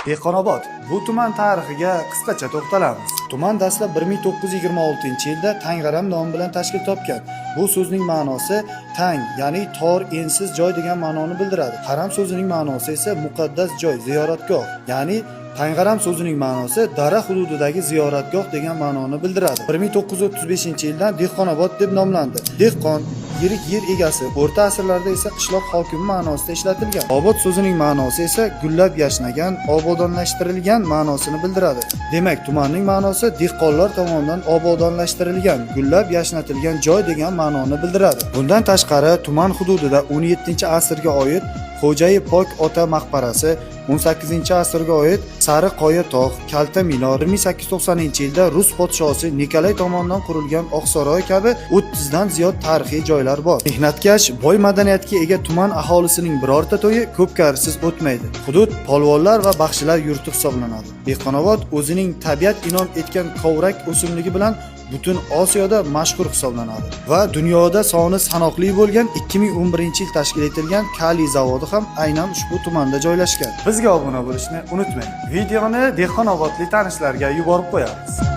Dehqonobod. Bu tuman tarixiga qisqacha to'xtalamiz. Tuman dastlab 1926-yilda Tang'aram nomi bilan tashkil topgan. Bu so'zning ma'nosi tang, ya'ni tor, ensiz joy degan ma'noni bildiradi. Haram so'zining ma'nosi esa muqaddas joy, ziyoratgoh, ya'ni Tang'aram so'zining ma'nosi dara hududidagi ziyoratgoh degan ma'noni bildiradi. 1935-yildan Dehqonobod deb nomlandi. Dehqon yirik yer egasi, o'rta asrlarda esa qishloq hokimi ma'nosida ishlatilgan. Obod so'zining ma'nosi esa gullab yashnagan, obodonlashtirilgan ma'nosini bildiradi. Demak, tumanning ma'nosi dehqonlar tomonidan obodonlashtirilgan, gullab yashnatilgan joy degan ma'noni bildiradi. Bundan tashqari, tuman hududida 17-asrga oid Xo'jayi Pok ota maqbarasi, 18-asrga oid Sariq Qoya tog', Kalta minor, 1890-yilda rus podshosi Nikolay tomonidan qurilgan Oqsaroy kabi 30 dan ziyod tarixiy joylar bor. Mehnatkash, boy madaniyatga ega tuman aholisining birorta to'yi ko'pkarisiz o'tmaydi. Hudud polvonlar va baxshilar yurti hisoblanadi. Dehqonobod o'zining tabiat inom etgan kovrak o'simligi bilan butun Osiyoda mashhur hisoblanadi va dunyoda soni sanoqli bo'lgan 2011-yil tashkil etilgan kaliy zavodi ham aynan ushbu tumanda joylashgan. Bizga obuna bo'lishni unutmang. Videoni dehqonobodlik tanishlarga yuborib qo'yamiz.